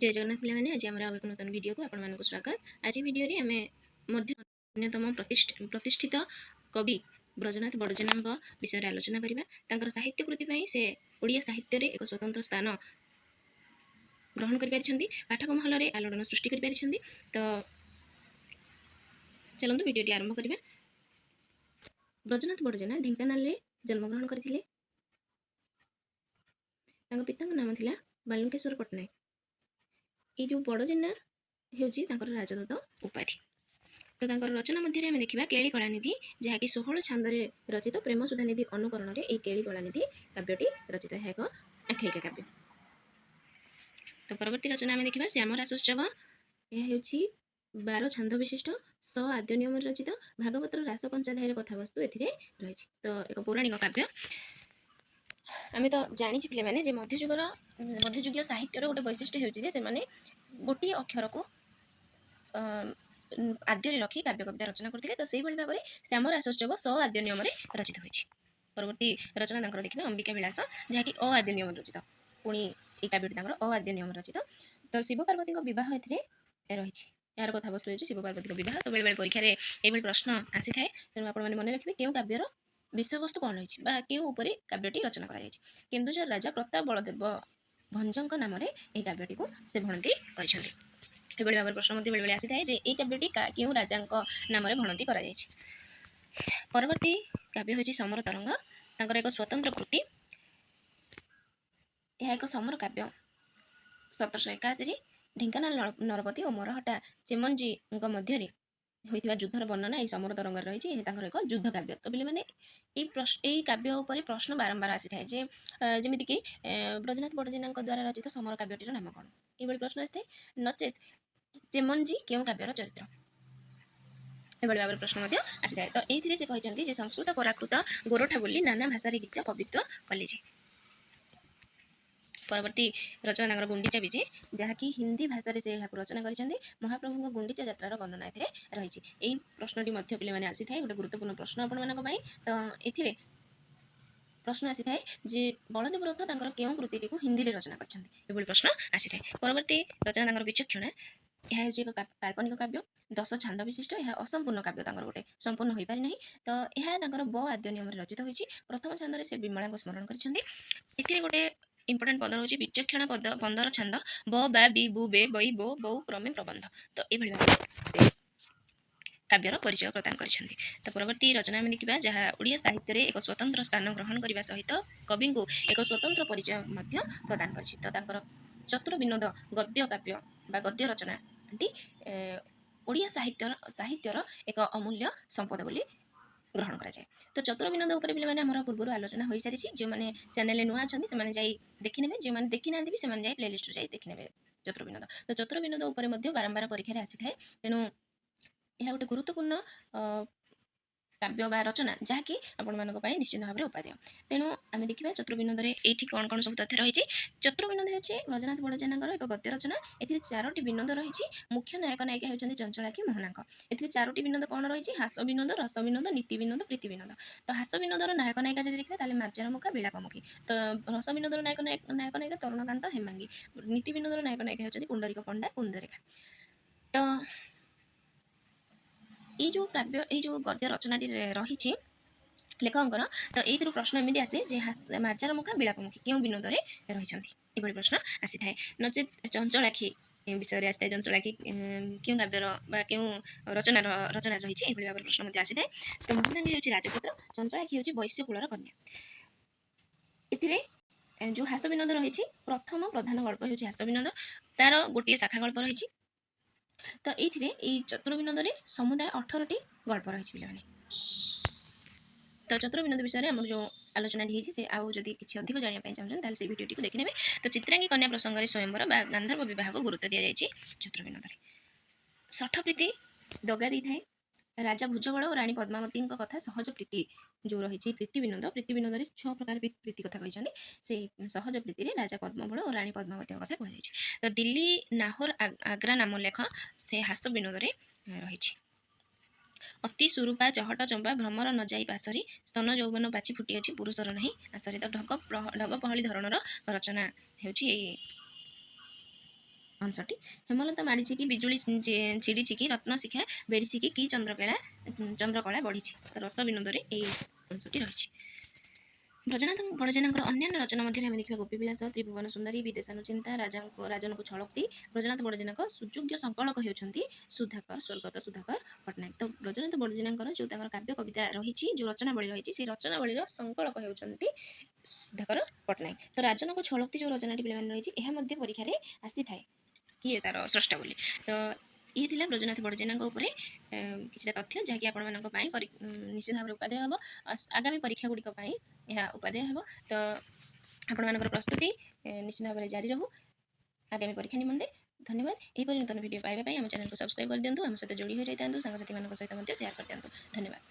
ଜୟ ଜଗନ୍ନାଥ ପିଲାମାନେ, ଆଜି ଆମର ଆଉ ଏକ ନୂତନ ଭିଡ଼ିଓକୁ ଆପଣମାନଙ୍କୁ ସ୍ୱାଗତ। ଆଜି ଭିଡ଼ିଓରେ ଆମେ ମଧ୍ୟ ଅନ୍ୟତମ ପ୍ରତିଷ୍ଠିତ କବି ବ୍ରଜନାଥ ବଡ଼ଜେନାଙ୍କ ବିଷୟରେ ଆଲୋଚନା କରିବା। ତାଙ୍କର ସାହିତ୍ୟ କୃତି ପାଇଁ ସେ ଓଡ଼ିଆ ସାହିତ୍ୟରେ ଏକ ସ୍ୱତନ୍ତ୍ର ସ୍ଥାନ ଗ୍ରହଣ କରିପାରିଛନ୍ତି, ପାଠକ ମହଲରେ ଆଲୋଡ଼ନ ସୃଷ୍ଟି କରିପାରିଛନ୍ତି। ତ ଚାଲନ୍ତୁ, ଭିଡ଼ିଓଟି ଆରମ୍ଭ କରିବା। ବ୍ରଜନାଥ ବଡ଼ଜେନା ଢେଙ୍କାନାଳରେ ଜନ୍ମଗ୍ରହଣ କରିଥିଲେ। ତାଙ୍କ ପିତାଙ୍କ ନାମ ଥିଲା ବାଲୁଙ୍କେଶ୍ୱର ପଟ୍ଟନାୟକ। ଏଇ ଯେଉଁ ବଡ଼ଜେନା ହେଉଛି ତାଙ୍କର ରାଜଦତ୍ତ ଉପାଧି। ତ ତାଙ୍କର ରଚନା ମଧ୍ୟରେ ଆମେ ଦେଖିବା କେଳି କଳାନିଧି, ଯାହାକି 16 ଛାନ୍ଦରେ ରଚିତ। ପ୍ରେମ ସୁଧାନିଧି ଅନୁକରଣରେ ଏହି କେଳି କଳାନିଧି କାବ୍ୟଟି ରଚିତ। ଏହା ଏକ ଆଖ୍ୟାୟିକା କାବ୍ୟ। ତ ପରବର୍ତ୍ତୀ ରଚନା ଆମେ ଦେଖିବା ଶ୍ୟାମ ରାସୋତ୍ସବ। ଏହା ହେଉଛି 12 ଛାନ୍ଦ ବିଶିଷ୍ଟ, ସ ଆଦ୍ୟ ନିୟମରେ ରଚିତ। ଭାଗବତର ରାସ ପଞ୍ଚାଧ୍ୟାୟର କଥାବସ୍ତୁ ଏଥିରେ ରହିଛି। ତ ଏକ ପୌରାଣିକ କାବ୍ୟ। ଆମେ ତ ଜାଣିଛୁ ପିଲାମାନେ ଯେ ମଧ୍ୟଯୁଗୀୟ ସାହିତ୍ୟର ଗୋଟେ ବୈଶିଷ୍ଟ୍ୟ ହେଉଛି ଯେ ସେମାନେ ଗୋଟିଏ ଅକ୍ଷରକୁ ଆଦ୍ୟରେ ରଖି କାବ୍ୟ କବିତା ରଚନା କରୁଥିଲେ। ତ ସେଇଭଳି ଭାବରେ ଶ୍ୟାମ ରାସୋତ୍ସବ ସ ଆଦ୍ୟ ନିୟମରେ ରଚିତ ହୋଇଛି। ପରବର୍ତ୍ତୀ ରଚନା ତାଙ୍କର ଦେଖିବା ଅମ୍ବିକା ବିଳାସ, ଯାହାକି ଅ ଆଦ୍ୟ ନିୟମରେ ରଚିତ। ପୁଣି ଏଇ କାବ୍ୟଟି ତାଙ୍କର ଅ ଆଦ୍ୟ ନିୟମରେ ରଚିତ। ତ ଶିବ ପାର୍ବତୀଙ୍କ ବିବାହ ଏଥିରେ ରହିଛି। ଏହାର କଥାବସ୍ତୁ ହେଉଛି ଶିବ ପାର୍ବତୀଙ୍କ ବିବାହ। ତ ବେଳେବେଳେ ପରୀକ୍ଷାରେ ଏଇଭଳି ପ୍ରଶ୍ନ ଆସିଥାଏ। ତେଣୁ ଆପଣମାନେ ମନେ ରଖିବେ କେଉଁ କାବ୍ୟର ବିଷୟବସ୍ତୁ କ'ଣ ରହିଛି ବା କେଉଁ ଉପରେ କାବ୍ୟଟି ରଚନା କରାଯାଇଛି। କେନ୍ଦୁଝର ରାଜା ପ୍ରତାପ ବଳଦେବ ଭଞ୍ଜଙ୍କ ନାମରେ ଏହି କାବ୍ୟଟିକୁ ସେ ଭଣତି କରିଛନ୍ତି। ଏଭଳି ଭାବରେ ପ୍ରଶ୍ନ ମଧ୍ୟ ବେଳେବେଳେ ଆସିଥାଏ ଯେ ଏଇ କାବ୍ୟଟି କେଉଁ ରାଜାଙ୍କ ନାମରେ ଭଣତି କରାଯାଇଛି। ପରବର୍ତ୍ତୀ କାବ୍ୟ ହେଉଛି ସମର ତରଙ୍ଗ, ତାଙ୍କର ଏକ ସ୍ୱତନ୍ତ୍ର କୃତି। ଏହା ଏକ ସମର କାବ୍ୟ। 1781ରେ ଢେଙ୍କାନାଳ ନରପତି ଓ ମରହଟା ଚେମଞ୍ଜିଙ୍କ ମଧ୍ୟରେ ହୋଇଥିବା ଯୁଦ୍ଧର ବର୍ଣ୍ଣନା ଏହି ସମର ତରଙ୍ଗରେ ରହିଛି। ଏହା ତାଙ୍କର ଏକ ଯୁଦ୍ଧ କାବ୍ୟ। ତ ପିଲାମାନେ, ଏଇ କାବ୍ୟ ଉପରେ ପ୍ରଶ୍ନ ବାରମ୍ବାର ଆସିଥାଏ ଯେ ଯେମିତିକି ବ୍ରଜନାଥ ବଡ଼ଜେନାଙ୍କ ଦ୍ୱାରା ରଚିତ ସମର କାବ୍ୟଟିର ନାମ କ'ଣ, ଏଇଭଳି ପ୍ରଶ୍ନ ଆସିଥାଏ। ନଚେତ୍ ଚେମଞ୍ଜି କେଉଁ କାବ୍ୟର ଚରିତ୍ର, ଏଭଳି ଭାବରେ ପ୍ରଶ୍ନ ମଧ୍ୟ ଆସିଥାଏ। ତ ଏଇଥିରେ ସେ କହିଛନ୍ତି ଯେ ସଂସ୍କୃତ ପରାକୃତ ଗୋରଠା ବୋଲି ନାନା ଭାଷାରେ ଗୀତ କବିତ୍ୱ କଲେ ଯେ। ପରବର୍ତ୍ତୀ ରଚନା ତାଙ୍କର ଗୁଣ୍ଡିଚା ବିଜେ, ଯାହାକି ହିନ୍ଦୀ ଭାଷାରେ ସେ ଏହାକୁ ରଚନା କରିଛନ୍ତି। ମହାପ୍ରଭୁଙ୍କ ଗୁଣ୍ଡିଚା ଯାତ୍ରାର ବର୍ଣ୍ଣନା ଏଥିରେ ରହିଛି। ଏଇ ପ୍ରଶ୍ନଟି ମଧ୍ୟ ପିଲାମାନେ ଆସିଥାଏ, ଗୋଟେ ଗୁରୁତ୍ୱପୂର୍ଣ୍ଣ ପ୍ରଶ୍ନ ଆପଣମାନଙ୍କ ପାଇଁ। ତ ଏଥିରେ ପ୍ରଶ୍ନ ଆସିଥାଏ ଯେ ବଳଦେବ ରଥ ତାଙ୍କର କେଉଁ କୃତିଟିକୁ ହିନ୍ଦୀରେ ରଚନା କରିଛନ୍ତି, ଏଭଳି ପ୍ରଶ୍ନ ଆସିଥାଏ। ପରବର୍ତ୍ତୀ ରଚନା ତାଙ୍କର ବିଚକ୍ଷଣା। ଏହା ହେଉଛି ଏକ କାଳ୍ପନିକ କାବ୍ୟ, 10 ଛାନ୍ଦ ବିଶିଷ୍ଟ। ଏହା ଅସମ୍ପୂର୍ଣ୍ଣ କାବ୍ୟ, ତାଙ୍କର ଗୋଟେ ସମ୍ପୂର୍ଣ୍ଣ ହୋଇପାରି ନାହିଁ। ତ ଏହା ତାଙ୍କର ବ ଆଦ୍ୟ ନିୟମରେ ରଚିତ ହୋଇଛି। ପ୍ରଥମ ଛାନ୍ଦରେ ସେ ବିମଳାଙ୍କୁ ସ୍ମରଣ କରିଛନ୍ତି। ଏଥିରେ ଗୋଟେ ଇମ୍ପୋର୍ଟାଣ୍ଟ ପଦ ରହୁଛି, ବିଚକ୍ଷଣ ପଦ 15 ଛାନ୍ଦ, ବ ବା ବି ବୁ ବେ ବଇ ବୋ ବଉ କ୍ରମେ ପ୍ରବନ୍ଧ। ତ ଏଇଭଳି ଭାବରେ ସେ କାବ୍ୟର ପରିଚୟ ପ୍ରଦାନ କରିଛନ୍ତି। ତ ପରବର୍ତ୍ତୀ ରଚନା ଆମେ ଦେଖିବା, ଯାହା ଓଡ଼ିଆ ସାହିତ୍ୟରେ ଏକ ସ୍ୱତନ୍ତ୍ର ସ୍ଥାନ ଗ୍ରହଣ କରିବା ସହିତ କବିଙ୍କୁ ଏକ ସ୍ୱତନ୍ତ୍ର ପରିଚୟ ମଧ୍ୟ ପ୍ରଦାନ କରିଛି। ତ ତାଙ୍କର ଚତୁର ବିନୋଦ ଗଦ୍ୟ କାବ୍ୟ ବା ଗଦ୍ୟ ରଚନାଟି ଓଡ଼ିଆ ସାହିତ୍ୟର ଏକ ଅମୂଲ୍ୟ ସମ୍ପଦ ବୋଲି ଗ୍ରହଣ କରାଯାଏ। ତ ଚତୁର ବିନୋଦ ଉପରେ ପିଲାମାନେ ଆମର ପୂର୍ବରୁ ଆଲୋଚନା ହୋଇସାରିଛି। ଯେଉଁମାନେ ଚ୍ୟାନେଲରେ ନୂଆ ଅଛନ୍ତି, ସେମାନେ ଯାଇ ଦେଖିନେବେ। ଯେଉଁମାନେ ଦେଖିନାହାନ୍ତି ବି, ସେମାନେ ଯାଇ ପ୍ଲେଲିଷ୍ଟରୁ ଯାଇ ଦେଖିନେବେ ଚତୁର ବିନୋଦ। ତ ଚତୁର ବିନୋଦ ଉପରେ ମଧ୍ୟ ବାରମ୍ବାର ପରୀକ୍ଷାରେ ଆସିଥାଏ। ତେଣୁ ଏହା ଗୋଟେ ଗୁରୁତ୍ୱପୂର୍ଣ୍ଣ କାବ୍ୟ ବା ରଚନା, ଯାହାକି ଆପଣମାନଙ୍କ ପାଇଁ ନିଶ୍ଚିତ ଭାବରେ ଉପାଦେୟ। ତେଣୁ ଆମେ ଦେଖିବା ଚତୁର ବିନୋଦରେ ଏଇଠି କ'ଣ କ'ଣ ସବୁ ତଥ୍ୟ ରହିଛି। ଚତୁର ବିନୋଦ ହେଉଛି ବ୍ରଜନାଥ ବଡ଼ଜେନାଙ୍କର ଏକ ଗଦ୍ୟ ରଚନା। ଏଥିରେ ଚାରୋଟି ବିନୋଦ ରହିଛି। ମୁଖ୍ୟ ନାୟକ ନାୟିକା ହେଉଛନ୍ତି ଚଞ୍ଚଳାକ୍ଷୀ ମୋହନାଙ୍କ। ଏଥିରେ ଚାରୋଟି ବିନୋଦ କ'ଣ ରହିଛି? ହାସ ବିନୋଦ, ରସ ବିନୋଦ, ନୀତି ବିନୋଦ, ପ୍ରୀତି ବିନୋଦ। ତ ହାସ ବିନୋଦର ନାୟକ ନାୟିକା ଯଦି ଦେଖିବା, ତାହେଲେ ମାର୍ଜାର ମୁଖା, ବିଳାପମୁଖୀ। ତ ରସ ବିନୋଦର ନାୟକ ନାୟିକା ତରୁଣକାନ୍ତ, ହେମାଙ୍ଗୀ। ନୀତି ବିନୋଦର ନାୟକ ନାୟିକା ହେଉଛନ୍ତି ପୁଣ୍ଡରିକ ପଣ୍ଡା, କୁନ୍ଦରେଖା। ତ ଏଇ ଯେଉଁ କାବ୍ୟ, ଏଇ ଯେଉଁ ଗଦ୍ୟ ରଚନାଟି ରହିଛି ଲେଖକଙ୍କର, ତ ଏଇଥିରୁ ପ୍ରଶ୍ନ ଏମିତି ଆସେ ଯେ ମାର୍ଜାର ମୁଖା, ବିଳାପମୁଖୀ କେଉଁ ବିନୋଦରେ ରହିଛନ୍ତି, ଏଭଳି ପ୍ରଶ୍ନ ଆସିଥାଏ। ନଚେତ୍ ଚଞ୍ଚଳାକ୍ଷୀ ବିଷୟରେ ଆସିଥାଏ, ଚଞ୍ଚଳାକ୍ଷୀ କେଉଁ କାବ୍ୟର ବା କେଉଁ ରଚନାରେ ରହିଛି, ଏଭଳି ଭାବରେ ପ୍ରଶ୍ନ ମଧ୍ୟ ଆସିଥାଏ। ତ ମୋହନାଙ୍ଗୀ ହେଉଛି ରାଜପୁତ୍ର, ଚଞ୍ଚଳାକ୍ଷୀ ହେଉଛି ବୈଶ୍ୟ କୂଳର କନ୍ୟା। ଏଥିରେ ଯେଉଁ ହାସ ବିନୋଦ ରହିଛି, ପ୍ରଥମ ପ୍ରଧାନ ଗଳ୍ପ ହେଉଛି ହାସ ବିନୋଦ, ତାର ଗୋଟିଏ ଶାଖା ଗଳ୍ପ ରହିଛି। ତ ଏଇଥିରେ ଏଇ ଚତୁର ବିନୋଦରେ ସମୁଦାୟ 18ଟି ଗଳ୍ପ ରହିଛି ପିଲାମାନେ। ତ ଚତୁର ବିନୋଦ ବିଷୟରେ ଆମର ଯେଉଁ ଆଲୋଚନାଟି ହେଇଛି, ସେ ଆଉ ଯଦି କିଛି ଅଧିକ ଜାଣିବା ପାଇଁ ଚାହୁଁଛନ୍ତି, ତାହେଲେ ସେଇ ଭିଡ଼ିଓଟିକୁ ଦେଖିନେବେ। ତ ଚିତ୍ରାଙ୍ଗୀ କନ୍ୟା ପ୍ରସଙ୍ଗରେ ସ୍ୱୟଂବର ବା ଗାନ୍ଧର୍ବ ବିବାହକୁ ଗୁରୁତ୍ୱ ଦିଆଯାଇଛି ଚତୁର ବିନୋଦରେ। ଶଠପ୍ରୀତି ଦଗା ଦେଇଥାଏ। ରାଜା ଭୁଜବଳ ଓ ରାଣୀ ପଦ୍ମାବତୀଙ୍କ କଥା ସହଜ ପ୍ରୀତି ଯେଉଁ ରହିଛି ପ୍ରୀତି ବିନୋଦ, ପ୍ରୀତି ବିନୋଦରେ 6 ପ୍ରକାର ପ୍ରୀତି କଥା କହିଛନ୍ତି। ସେଇ ସହଜ ପ୍ରୀତିରେ ରାଜା ପଦ୍ମବଳ ଓ ରାଣୀ ପଦ୍ମାବତୀଙ୍କ କଥା କୁହାଯାଇଛି। ତ ଦିଲ୍ଲୀ, ନାହୋର, ଆଗ୍ରା ନାମ ଲେଖ ସେ ହାସ ବିନୋଦରେ ରହିଛି। ଅତି ସୁରୂପା ଚହଟ ଚମ୍ପା ଭ୍ରମର ନ ଯାଇ ପାଶରି, ସ୍ତନ ଯୌବନ ପାଚି ଫୁଟିଅଛି ପୁରୁଷର ନାହିଁ ଆଶରି। ତ ଢଗ ପହଳି ଧରଣର ରଚନା ହେଉଛି ଏଇ ଅଂଶଟି। ହେମଲତା ମାଡ଼ିଛି କି ବିଜୁଳି ଛିଡ଼ିଛି କି, ରତ୍ନ ଶିଖା ବେଢ଼ିଛି କି, କି ଚନ୍ଦ୍ରକଳା ଚନ୍ଦ୍ରକଳା ବଢ଼ିଛି। ତ ରସ ବିନୋଦରେ ଏଇ ଅଂଶଟି ରହିଛି। ବ୍ରଜନାଥ ବଡ଼ଜେନାଙ୍କର ଅନ୍ୟାନ୍ୟ ରଚନା ମଧ୍ୟରେ ଆମେ ଦେଖିବା ଗୋପୀବିଳାସ, ତ୍ରିଭୁବନ ସୁନ୍ଦରୀ, ବିଦେଶାନୁଚିନ୍ତା, ରାଜାଙ୍କ ରାଜନକୁ ଛଳୋକ୍ତି। ବ୍ରଜନାଥ ବଡ଼ଜେନାଙ୍କ ସୁଯୋଗ୍ୟ ସଂକଳକ ହେଉଛନ୍ତି ସୁଧାକର, ସ୍ୱର୍ଗତ ସୁଧାକର ପଟ୍ଟନାୟକ। ତ ବ୍ରଜନାଥ ବଡ଼ଜେନାଙ୍କର ଯେଉଁ ତାଙ୍କର କାବ୍ୟ କବିତା ରହିଛି, ଯେଉଁ ରଚନାବଳୀ ରହିଛି, ସେଇ ରଚନାବଳୀର ସଂକଳକ ହେଉଛନ୍ତି ସୁଧାକର ପଟ୍ଟନାୟକ। ତ ରାଜନକୁ ଛଳୋକ୍ତି ଯେଉଁ ରଚନାଟି ପିଲାମାନେ ରହିଛି, ଏହା ମଧ୍ୟ ପରୀକ୍ଷାରେ ଆସିଥାଏ କିଏ ତାର ସ୍ରଷ୍ଟା ବୋଲି। ତ ଇଏ ଥିଲା ବ୍ରଜନାଥ ବଡ଼ଜେନାଙ୍କ ଉପରେ କିଛିଟା ତଥ୍ୟ, ଯାହାକି ଆପଣମାନଙ୍କ ପାଇଁ ନିଶ୍ଚିତ ଭାବରେ ଉପାଦେୟ ହେବ, ଆଗାମୀ ପରୀକ୍ଷା ଗୁଡ଼ିକ ପାଇଁ ଏହା ଉପାଦେୟ ହେବ। ତ ଆପଣମାନଙ୍କର ପ୍ରସ୍ତୁତି ନିଶ୍ଚିତ ଭାବରେ ଜାରି ରହୁ ଆଗାମୀ ପରୀକ୍ଷା ନିମନ୍ତେ। ଧନ୍ୟବାଦ। ଏହିପରି ନୂତନ ଭିଡ଼ିଓ ପାଇବା ପାଇଁ ଆମ ଚ୍ୟାନେଲକୁ ସବସ୍କ୍ରାଇବ୍ କରିଦିଅନ୍ତୁ, ଆମ ସହିତ ଯୋଡ଼ି ହୋଇ ରହିଥାନ୍ତୁ, ସାଙ୍ଗସାଥିମାନଙ୍କ ସହିତ ମଧ୍ୟ ସେୟାର କରିଦିଅନ୍ତୁ। ଧନ୍ୟବାଦ।